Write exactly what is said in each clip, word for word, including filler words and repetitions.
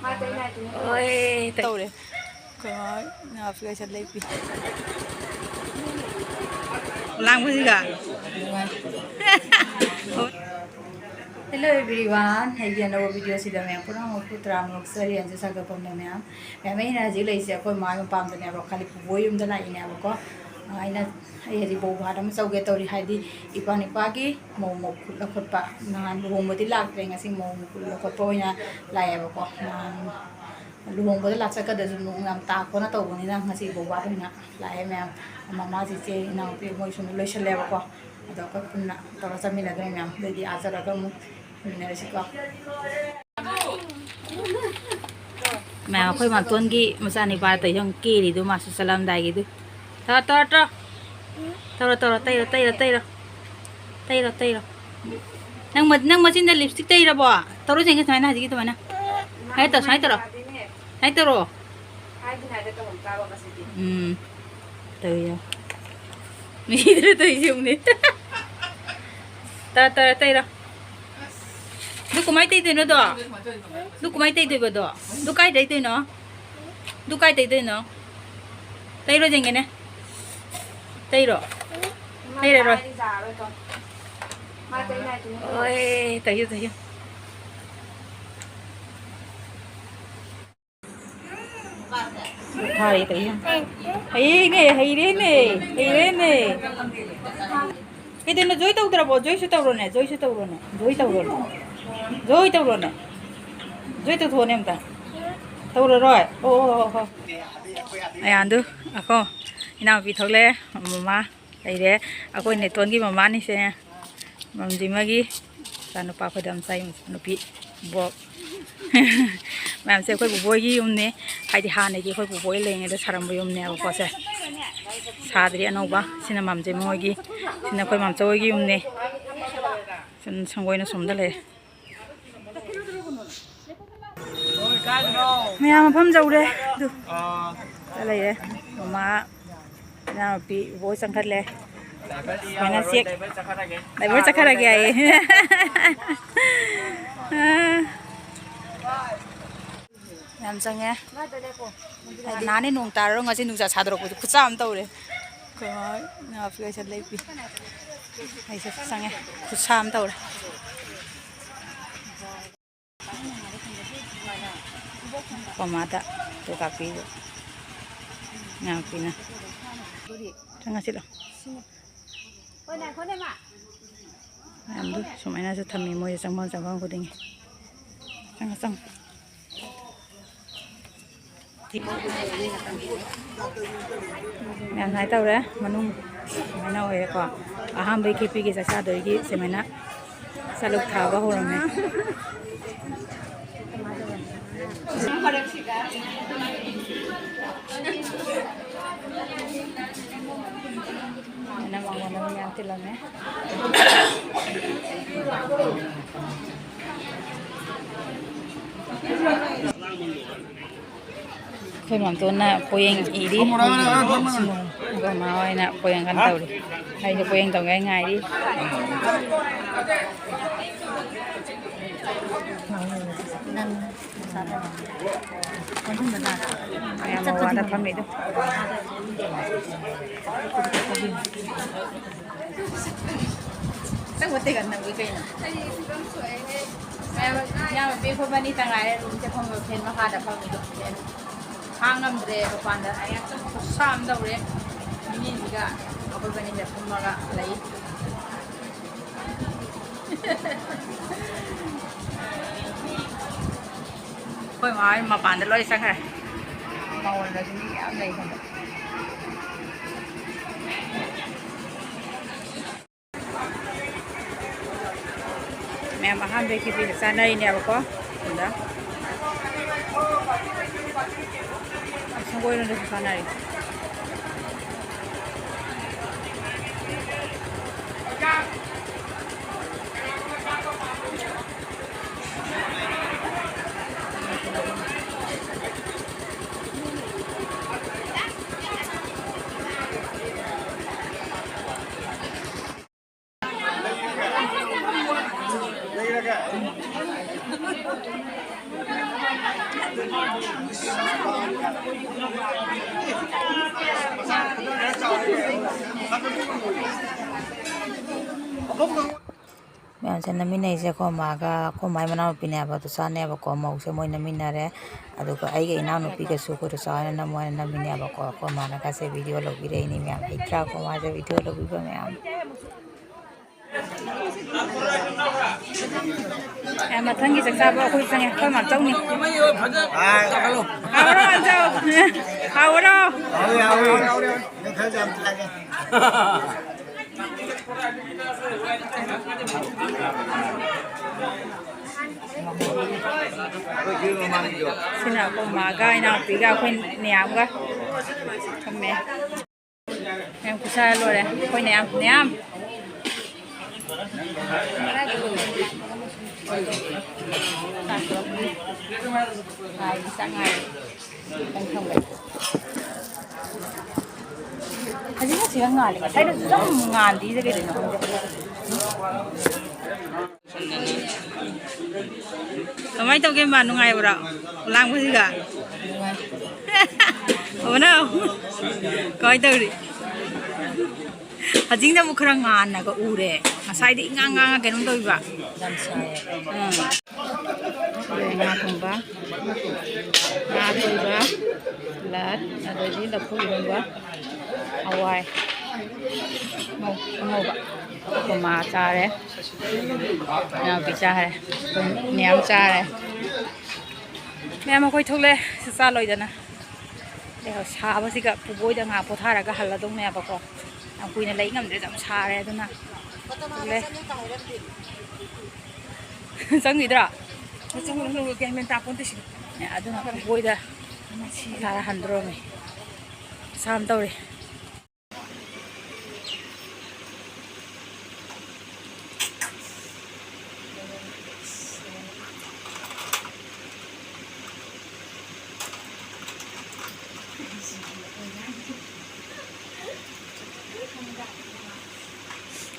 ꯍꯣꯏ, ꯇꯧꯔꯦ꯫ ꯑꯩꯈꯣꯏ ꯃꯥ ꯍꯣꯏ ꯉꯥ ꯐ꯭ꯔꯦꯁ ꯂꯩꯕꯤ꯫ ꯂꯥꯡꯕꯁꯤꯒ꯫ Hello everyone, ꯑꯩꯒꯤ ꯑꯅꯧꯕ ꯚꯤꯗꯤꯑꯣꯁꯤꯗ ꯃꯌꯥꯝ ꯄꯨꯝꯅꯃꯛꯄꯨ ꯇꯔꯥꯝꯅ ꯑꯣꯛꯆꯔꯤ꯫ ꯑꯩꯁꯨ ꯁꯥꯒꯠꯐꯝꯗ ꯃꯌꯥꯝ, ꯃꯌꯥꯝ ꯑꯩꯅ ꯍꯧꯖꯤꯛ ꯂꯩꯔꯤꯁꯦ ꯑꯩꯈꯣꯏ ꯃꯥꯒꯤ ꯃꯄꯥꯝꯗꯅꯦꯕ, ꯈꯥꯂꯤ ꯄꯨꯕꯣꯏ ꯌꯨꯝꯗ ꯂꯥꯛꯏꯅꯦꯕꯀꯣ꯫ ꯑꯩꯅ, ꯑꯩ ꯍꯧꯖꯤꯛ ꯕꯧ ꯚꯥꯠ ꯑꯃ ꯆꯧꯒꯦ ꯇꯧꯔꯤ, ꯍꯥꯏꯗꯤ ꯏꯄꯥ ꯅꯨꯄꯥꯒꯤ ꯃꯧ ꯃꯀꯨ ꯂꯧꯈꯠꯄ꯫ ꯅꯍꯥꯟ ꯂꯨꯍꯣꯡꯕꯗꯤ ꯂꯥꯛꯇ꯭ꯔꯦ, ꯉꯁꯤ ꯃꯧ ꯃꯀꯨ ꯂꯧꯈꯠꯄ ꯑꯣꯏꯅ ꯂꯥꯛꯑꯦꯕꯀꯣ꯫ ꯅꯍꯥꯟ ꯂꯨꯍꯣꯡꯕꯗ ꯂꯥꯛꯆꯀꯗ꯭ꯔꯁꯨ ꯅꯣꯡ ꯌꯥꯝ ꯇꯥ ꯈꯣꯠꯅ ꯇꯧꯕꯅꯤꯅ ꯉꯁꯤ ꯕꯧ ꯚꯥꯠ ꯑꯣꯏꯅ ꯂꯥꯛꯑꯦ ꯃꯌꯥꯝ꯫ ꯃꯃꯥ, ꯆꯤꯆꯦ, ꯏꯅꯥꯎꯄꯤ ꯃꯣꯏ ꯁꯨꯝ ꯂꯣꯏꯁꯜꯂꯦꯕꯀꯣ꯫ ꯑꯗꯣ ꯑꯩꯈꯣꯏ ꯄꯨꯟꯅ ꯇꯧꯔ ꯆꯥꯃꯤꯟꯅꯗꯣꯏꯅꯦ ꯃꯌꯥꯝ꯫ ꯑꯗꯨꯗꯤ ꯑꯥ ꯆꯠꯂꯒ ꯑꯃꯨꯛ ꯌꯦꯡꯃꯤꯟꯅꯔꯁꯤꯀꯣ꯫ ꯃꯌꯥꯝ, ꯑꯩꯈꯣꯏ ꯃꯥꯝꯇꯣꯟꯒꯤ ꯃꯆꯥꯅꯤꯄꯥ ꯇꯧꯏꯁꯦ ꯌꯦꯡꯉꯨ, ꯀꯦꯔꯤꯗꯨ ꯃꯥꯁꯨ ꯆꯠꯂꯝꯗꯥꯏꯒꯤꯗꯨ꯫ ꯇꯧꯔꯣ, ꯇꯧꯔꯣ, ꯇꯧꯔꯣ꯫ ꯇꯧꯔꯣ, ꯇꯧꯔꯣ, ꯇꯩꯔꯣ, ꯇꯩꯔꯣ, ꯇꯩꯔꯣ꯫ ꯇꯩꯔꯣ, ꯇꯩꯔꯣ꯫ ꯅꯪ ꯃ-, ꯅꯪ ꯃꯆꯤꯟꯗ ꯂꯤꯞꯁꯇꯤꯛ ꯇꯩꯔꯕꯣ? ꯇꯧꯔꯣ ꯌꯦꯡꯒꯦ ꯁꯨꯃꯥꯏꯅ, ꯍꯧꯖꯤꯛꯀꯤ ꯑꯗꯨꯃꯥꯏꯅ꯫ ꯁꯨꯃꯥꯏꯅ ꯇꯧ, ꯁꯨꯃꯥꯏꯅ ꯇꯧꯔꯣ꯫ ꯁꯨꯃꯥꯏꯅ ꯇꯧꯔꯣ꯫ ꯎꯝ꯫ ꯇꯧꯏ ꯌꯦꯡꯉꯨ꯫ ꯃꯤꯗꯨꯅ ꯇꯧꯏꯁꯦ ꯌꯦꯡꯉꯨꯅꯦ꯫ ꯇ-, ꯇ-, ꯇꯩꯔꯣ꯫ ꯑꯗꯨ ꯀꯃꯥꯏꯅ ꯇꯩꯗꯣꯏꯅꯣ ꯑꯗꯣ? ꯑꯗꯨ ꯀꯃꯥꯏꯅ ꯇꯩꯗꯣꯏꯕ ꯑꯗꯣ? ꯑꯗꯨ ꯀꯥꯏꯗ ꯇꯩꯗꯣꯏꯅꯣ? ꯑꯗꯨ ꯀꯥꯏ ꯇꯩꯗꯣꯏꯅꯣ? ꯇꯩꯔꯣ ꯌꯦꯡꯒꯦꯅꯦ꯫ ꯇꯩꯔꯣ꯫ ꯇꯩꯔꯔꯣꯏ꯫ ꯍꯣꯏ, ꯇꯩꯌꯨ, ꯇꯩꯌꯨ꯫ ꯊꯥꯔꯦ ꯇꯧꯏ ꯌꯦꯡꯉꯨ꯫ ꯍꯩꯅꯦ, ꯍꯩꯔꯦꯅꯦ, ꯍꯩꯔꯦꯅꯦ꯫ ꯀꯩꯗꯧꯅꯣ, ꯖꯣꯏ ꯇꯧꯗ꯭ꯔꯕꯣ? ꯖꯣꯏꯁꯨ ꯇꯧꯔꯣꯅꯦ, ꯖꯣꯏꯁꯨ ꯇꯧꯔꯣꯅꯦ, ꯖꯣꯏ ꯇꯧꯔꯣꯅꯦ꯫ ꯖꯣꯏ ꯇꯧꯔꯣꯅꯦ꯫ ꯖꯣꯏ ꯇꯧꯊꯣꯛꯑꯣꯅꯦ ꯑꯝꯇ꯫ ꯇꯧꯔꯔꯣꯏ? ꯑꯣ, ꯑꯣ, ꯑꯣ, ꯑꯣ꯫ ꯑꯌꯥꯟꯗꯨ, ꯑꯈꯣ, ꯏꯅꯥꯎꯄꯤ ꯊꯣꯛꯂꯛꯑꯦ, ꯃꯃꯥ꯫ ꯂꯩꯔꯦ꯫ ꯑꯩꯈꯣꯏ ꯅꯦꯇꯣꯟꯒꯤ ꯃꯃꯥꯅꯤꯁꯦ, ꯃꯝꯖꯤꯃꯒꯤ ꯃꯆꯥꯅꯨꯄꯥ, ꯑꯩꯈꯣꯏ ꯗꯥꯝꯆꯥꯒꯤ ꯃꯆꯥꯅꯨꯄꯤ, ꯕꯣꯛ꯫ ꯃꯌꯥꯝꯁꯦ ꯑꯩꯈꯣꯏ ꯕꯨꯕꯣꯏꯒꯤ ꯌꯨꯝꯅꯦ, ꯍꯥꯏꯗꯤ ꯍꯥꯟꯅꯒꯤ ꯑꯩꯈꯣꯏ ꯕꯨꯕꯣꯏ ꯂꯩꯔꯤꯉꯩꯗ ꯁꯥꯔꯝꯕ ꯌꯨꯝꯅꯦꯕꯀꯣ ꯁꯦ꯫ ꯁꯥꯗ꯭ꯔꯤ ꯑꯅꯧꯕ꯫ ꯁꯤꯅ ꯃꯝꯖꯤꯃ ꯍꯣꯏꯒꯤ, ꯁꯤꯅ ꯑꯩꯈꯣꯏ ꯃꯥꯝꯆꯧ ꯍꯣꯏꯒꯤ ꯌꯨꯝꯅꯦ꯫ ꯁꯨꯝ ꯁꯪꯒꯣꯏꯅ ꯁꯣꯝꯗ ꯂꯩꯔꯦ꯫ ꯃꯌꯥꯝ ꯃꯐꯝ ꯌꯧꯔꯦ꯫ ꯑꯗꯨ ꯂꯩꯔꯦ꯫ ꯃꯃꯥ, ꯏꯅꯥꯎꯅꯨꯄꯤ, ꯏꯕꯣꯛ ꯆꯪꯈꯠꯂꯦ꯫ ꯁꯨꯃꯥꯏꯅ ꯆꯦꯛ, ꯗ꯭ꯔꯥꯏꯚꯔ ꯆꯠꯈ꯭ꯔꯒꯦ ꯍꯥꯏꯌꯦ꯫ ꯑꯥ꯫ ꯌꯥꯝ ꯆꯪꯉꯦ꯫ ꯅꯍꯥꯟꯅꯦ ꯅꯣꯡ ꯇꯥꯔꯒ ꯉꯁꯤ ꯅꯨꯡꯁꯥ ꯁꯥꯗꯣꯔꯛꯄꯁꯦ ꯈꯨꯠꯁꯥ ꯑꯃ ꯇꯧꯔꯦ꯫ ꯑꯩꯈꯣꯏ ꯃꯥ ꯍꯣꯏ ꯉꯥ ꯄꯤꯔꯛꯏꯁꯦ ꯂꯩꯄꯤ꯫ ꯑꯩꯁꯦ ꯆꯪꯉꯦ꯫ ꯈꯨꯠꯁꯥ ꯑꯃ ꯇꯧꯔꯦ꯫ ꯀꯃꯥꯗ ꯇꯨ ꯀꯥꯄꯤꯕ ꯉꯥꯛꯄꯤꯅ꯫ ꯆꯪꯉꯁꯤꯂꯣ꯫ ꯃꯌꯥꯝꯗꯣ ꯁꯨꯃꯥꯏꯅꯁꯨ ꯊꯝꯃꯤ ꯃꯣꯏꯁꯦ ꯆꯪꯐꯝ ꯆꯪꯐꯝ ꯈꯨꯗꯤꯡꯒꯤ꯫ ꯆꯪꯉꯣ, ꯆꯪꯉꯣ꯫ ꯃꯌꯥꯝ ꯁꯨꯃꯥꯏꯅ ꯇꯧꯔꯦ꯫ ꯃꯅꯨꯡ ꯁꯨꯃꯥꯏꯅ ꯑꯣꯏꯔꯦꯀꯣ꯫ ꯑꯍꯥꯟꯕꯒꯤ ꯈꯦꯄꯤꯒꯤ ꯆꯥꯛ ꯆꯥꯗꯣꯏꯒꯤ ꯁꯨꯃꯥꯏꯅ ꯆꯥꯂꯨꯛ ꯊꯥꯕ ꯍꯧꯔꯝꯃꯦ꯫ ꯑꯩꯅ ꯃꯉꯣꯟꯗ ꯃꯌꯥꯝ ꯇꯤꯜꯂꯝꯃꯦ꯫ ꯑꯩꯈꯣꯏ ꯃꯥꯝꯇꯣꯟꯅ ꯄꯣꯌꯦꯡ ꯏꯔꯤ꯫ ꯑꯩꯈꯣꯏ ꯃꯥ ꯍꯣꯏꯅ ꯄꯣꯌꯦꯡ ꯀꯟꯅ ꯇꯧꯔꯤ꯫ ꯑꯩꯁꯨ ꯄꯣꯌꯦꯡ ꯇꯧꯒꯦ ꯉꯥꯏꯔꯤ꯫ ꯃꯌꯥꯝ ꯃꯋꯥꯗ ꯐꯝꯃꯤꯗꯣ꯫ ꯆꯪꯕ ꯇꯦꯒꯟ ꯅꯪꯒꯤ ꯀꯩꯅꯣ? ꯃꯌꯥꯝ, ꯏꯅꯥꯎꯅꯨꯄꯤ ꯑꯩꯈꯣꯏ ꯃꯅꯤ ꯇꯉꯥꯏꯔꯦ ꯔꯨꯝꯁꯦ ꯐꯝꯕ, ꯐꯦꯟ ꯃꯈꯥꯗ ꯐꯝꯃꯤꯗꯣ꯫ ꯈꯥꯡ ꯉꯝꯗ꯭ꯔꯦ ꯃꯄꯥꯟꯗ꯫ ꯈꯨꯠꯁꯥ ꯑꯃ ꯇꯧꯔꯦ꯫ ꯃꯤꯁꯤꯒ ꯑꯩꯈꯣꯏ ꯃꯅꯤꯡꯗ ꯐꯝꯃꯒ ꯂꯩ꯫ ꯑꯩꯈꯣꯏ ꯃꯥ ꯍꯣꯏ ꯃꯄꯥꯟꯗ ꯂꯣꯏ ꯆꯠꯈ꯭ꯔꯦ꯫ ꯃꯉꯣꯟꯗꯁꯨ ꯃꯤ ꯌꯥꯝ ꯂꯩ ꯈꯟꯕ꯫ ꯃꯌꯥꯝ ꯑꯍꯥꯟꯕꯒꯤ ꯈꯦꯆ꯭ꯔꯤꯁꯦ ꯆꯥꯅꯔꯤꯅꯦꯕꯀꯣ꯫ ꯑꯗ ꯁꯪꯒꯣꯏꯔꯣꯝꯗꯁꯨ ꯆꯥꯅꯔꯤ꯫ ꯃꯌꯥꯝꯁꯦ ꯅꯝꯃꯤꯟꯅꯩꯁꯦ ꯑꯩꯈꯣꯏ ꯃꯥꯒ ꯑꯩꯈꯣꯏ ꯃꯥꯏ ꯃꯅꯥꯎꯅꯨꯄꯤꯅꯦꯕ, ꯇꯨꯆꯥꯅꯦꯕꯀꯣ꯫ ꯃꯧꯁꯦ ꯃꯣꯏ ꯅꯝꯃꯤꯟꯅꯔꯦ꯫ ꯑꯗꯨꯒ ꯑꯩꯒ ꯏꯅꯥꯎꯅꯨꯄꯤꯒꯁꯨ ꯑꯩꯈꯣꯏ ꯇꯨꯆꯥ ꯍꯣꯏꯅ ꯅꯝꯃꯣ ꯍꯥꯏꯅ ꯅꯝꯃꯤꯟꯅꯩꯕꯀꯣ꯫ ꯑꯩꯈꯣꯏ ꯃꯥꯅ ꯀꯥꯁꯦ ꯚꯤꯗꯤꯑꯣ ꯂꯧꯕꯤꯔꯛꯏꯅꯤ ꯃꯌꯥꯝ꯫ ꯍꯩꯇ꯭ꯔꯥ ꯑꯩꯈꯣꯏ ꯃꯥꯁꯦ ꯚꯤꯗꯤꯑꯣ ꯂꯧꯕꯤꯕ ꯃꯌꯥꯝ꯫ ꯑꯦ, ꯃꯊꯪꯒꯤ ꯆꯥꯛ ꯆꯥꯕ ꯑꯩꯈꯣꯏ ꯆꯪꯉꯦ꯫ ꯑꯩꯈꯣꯏ ꯃꯥꯝꯆꯧꯅꯤ꯫ ꯍꯥꯎꯔꯣ, ꯃꯥꯝꯆꯧ? ꯍꯥꯎꯔꯣ? ꯁꯤꯅ ꯑꯩꯈꯣꯏ ꯃꯥꯒ ꯏꯅꯥꯎꯄꯤꯒ ꯑꯩꯈꯣꯏ ꯃꯌꯥꯝꯒ ꯐꯝꯃꯦ꯫ ꯃꯌꯥꯝ ꯈꯨꯠꯁꯥ ꯂꯣꯏꯔꯦ꯫ ꯑꯩꯈꯣꯏ ꯃꯌꯥꯝ, ꯃꯌꯥꯝ꯫ ꯉꯥꯏꯗꯤ ꯆꯥꯛ ꯉꯥꯏꯔꯦ꯫ ꯈꯤꯇꯪ ꯊꯝꯒꯦ꯫ ꯍꯧꯖꯤꯛ ꯉꯁꯤꯒ ꯉꯥꯜꯂꯤ꯫ ꯉꯁꯥꯏꯗꯁꯨ ꯁꯨꯝ ꯉꯥꯟꯗꯤꯁꯦ ꯀꯩꯗꯧꯅꯣ ꯈꯪꯗꯦ꯫ ꯀꯃꯥꯏꯅ ꯇꯧꯒꯦ, ꯃꯥ? ꯅꯨꯡꯉꯥꯏꯕ꯭ꯔꯣ ꯂꯥꯡꯕꯁꯤꯒ? ꯅꯨꯡꯉꯥꯏ꯫ ꯑꯣ, ꯅꯪ ꯀꯃꯥꯏꯅ ꯇꯧꯔꯤ? ꯍꯧꯖꯤꯛꯅ ꯑꯃꯨꯛ ꯈꯔ ꯉꯥꯟꯅꯒ ꯎꯔꯦ꯫ ꯉꯁꯥꯏꯗꯤ ꯏꯉꯥꯡ ꯉꯥꯡꯉ ꯀꯩꯅꯣꯝ ꯇꯧꯏꯕ꯫ ꯌꯥꯝ ꯁꯥꯏꯌꯦ꯫ ꯎꯝ꯫ ꯑꯗꯩ ꯉꯥ ꯊꯣꯡꯕ, ꯉꯥ ꯑꯇꯣꯏꯕ, ꯁꯂꯥꯗ, ꯑꯗꯩꯗꯤ ꯂꯐꯨ ꯏꯔꯣꯟꯕ, ꯍꯋꯥꯏ ꯑꯉꯧ-, ꯑꯉꯧꯕ꯫ ꯑꯩꯈꯣꯏ ꯃꯥ ꯆꯥꯔꯦ, ꯏꯅꯥꯎꯄꯤ ꯆꯥꯔꯦ, ꯑꯩꯈꯣꯏ ꯃꯌꯥꯝ ꯆꯥꯔꯦ꯫ ꯃꯌꯥꯝ ꯑꯩꯈꯣꯏ ꯊꯣꯛꯂꯛꯑꯦ, ꯆꯥꯛ ꯆꯥ ꯂꯣꯏꯗꯅ꯫ ꯑꯦ, ꯁꯥꯕꯁꯤꯒ ꯄꯨꯕꯣꯏꯗ ꯉꯥꯏꯍꯥꯛ ꯄꯣꯊꯥꯔꯒ ꯍꯜꯂꯗꯧꯅꯦꯕꯀꯣ꯫ ꯌꯥꯝ ꯀꯨꯏꯅ ꯂꯩ ꯉꯝꯗ꯭ꯔꯦ, ꯌꯥꯝ ꯁꯥꯔꯦ꯫ ꯑꯗꯨꯅ ꯊꯣꯛꯂꯛꯑꯦ꯫ ꯆꯪꯈꯤꯗ꯭ꯔꯣ? ꯆꯪꯈꯤꯗ꯭ꯔꯣ? ꯒ꯭ꯌꯥꯟ ꯃꯦꯟ ꯇꯥꯄꯣꯟꯇꯦ ꯁꯤꯗꯤ꯫ ꯑꯦ, ꯑꯗꯨꯅ ꯄꯨꯕꯣꯏꯗ ꯄꯣꯊꯥꯔ ꯍꯟꯗ꯭ꯔꯣꯃꯤ꯫ ꯈꯨꯠꯁꯥ ꯑꯃ ꯇꯧꯔꯦ꯫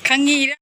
ꯈꯪꯉꯤꯔꯥ?